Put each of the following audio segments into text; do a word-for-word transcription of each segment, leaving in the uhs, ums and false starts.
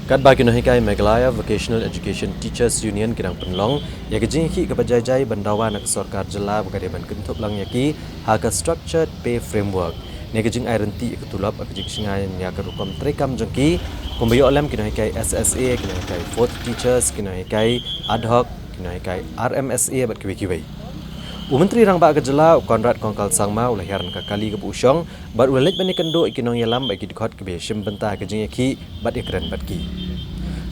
Katba ki nonghikai Meghalaya Vocational Education Teachers Union ki dang pynlong ïa ka jingïakhih kaba jai jai ban dawa na ka sorkar jylla ba ka dei ban kynthup lang ïa ki ha ka Structured Pay Framework, ne ka jingai ryntih ïa ka tulop ha ka jingshngaiñ ïa ka rukom treikam jong ki, kumba ïoh lem ki nonghikai S S A, ki nonghikai fourth teachers, ki nonghikai ad hoc, ki nonghikai R M S A bad kiwei kiwei. U Myntri Rangbah ka jylla, u Conrad Kongkal Sangma, u la hiar na ka kali kaba u shong bad u la leit ban ïakynduh ïa ki nongïalam bad ki dkhot kiba ïashim bynta ha ka jingïakhih bad ïakren bad ki.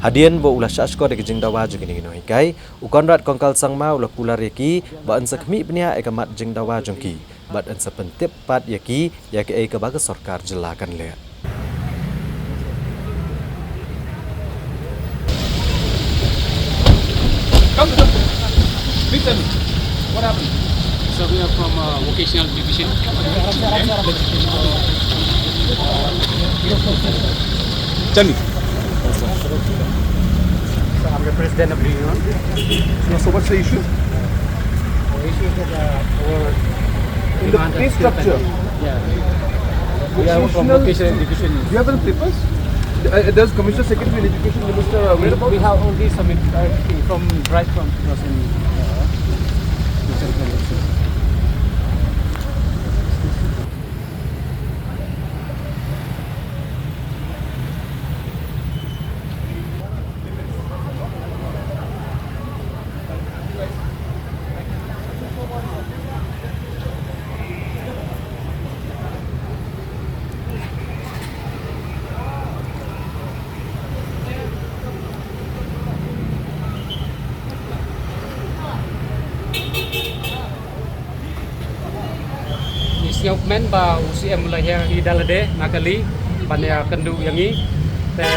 Hadien ba u la shah shkor ïa ka jingdawa jong kine ki nonghikai, u Conrad Kongkal Sangma u la kular ïa ki ba yn sa khmih bniah ïa ka mat jingdawa jong ki bad yn sa pyntip pat ïa ki ïa kaei kaba ka sorkar jylla kan leh. Please tell me, what happened? So we are from, uh, vocational division. Tell me. So I'm the president of the union. So, so what's the issue? Our issue is that, uh, our In the demand pay is still structure. Pending. Yeah. We are from vocational education. Do you have any papers? Uh, does Commissioner Secretary and Education Minister, uh, we, whereabouts? We have already submit, uh, from, right from two thousand, uh, two thousand twenty-six. Ngi sngewkmen ba u C M u la hiar hi da lade na kali ban ïakynduh ïa ngi. Te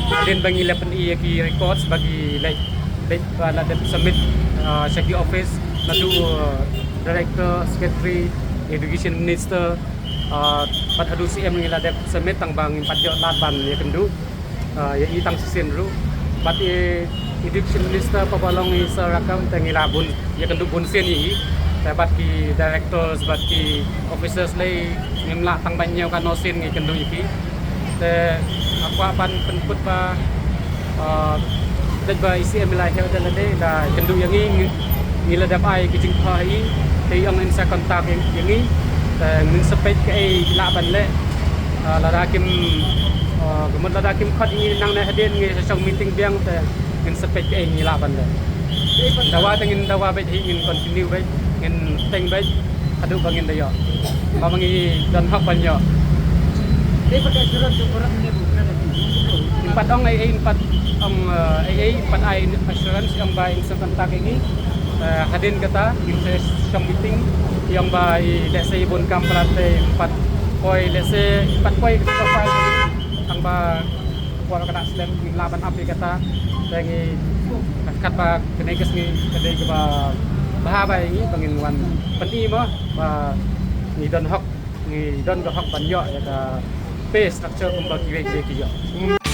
hadien ba ngi la pyni ïa ki records ba ki leit, leit, ba la dep submit, ah, sha ki office, naduh, ah, director, secretary, education minister, ah, bad haduh C M ngi la dep submit tang ba ngim pat ïoh lad ban ïakynduh. Ah, ïa i tang shisien ruh. Bad i, i Education Minister pa ba long i Sir Rakkam te ngi la bun, ïakynduh bun sien ïa i. Te bad ki directors, bad ki officers lei ngim lah tang ban ñiew katno sien ngi kynduh ïa ki. Te nga kwah ban pynkut ba, ah, dei ba i C M i la hiar da lade, la kynduh ïa ngi, ngi, ngi la dep ai ki jingthoh ha i, te i ong in sa contact ïa, ïa ngi, te ngin sa peit kaei lah ban leh. Ah, lada kim, ah, ka mut lada kim khot ïa ngi nangne hadien ngi sa shong meeting biang te ngin sa peit kaei ngi lah ban leh. Dawa te ngin dawa beit hi, ngin continue beit, ngin teng beit haduh ba ngin da ïoh. Ba ma ngi don hok ban ïoh. Ngim pat ong ei ei, ngim pat ong, eh, ei ei, ngim pat ai assurance, ong ba in sa contact ïa ngi. Eh, hadien kata ngin sa shong meeting, ong ba i lehse i bun kam palat te ngim pat poi, lehse ngim pat poi ka profile, tang ba por ka da slem ngim lah ban ap ïa kata. Te ngi, katba kane ka sngi ka dei kaba bha ba ïa ngi ba ngin wan pyni mo ba ngi don hok, ngi don ka hok ban ïoh ïa ka pay structure kumba kiwei kiwei ki ïoh.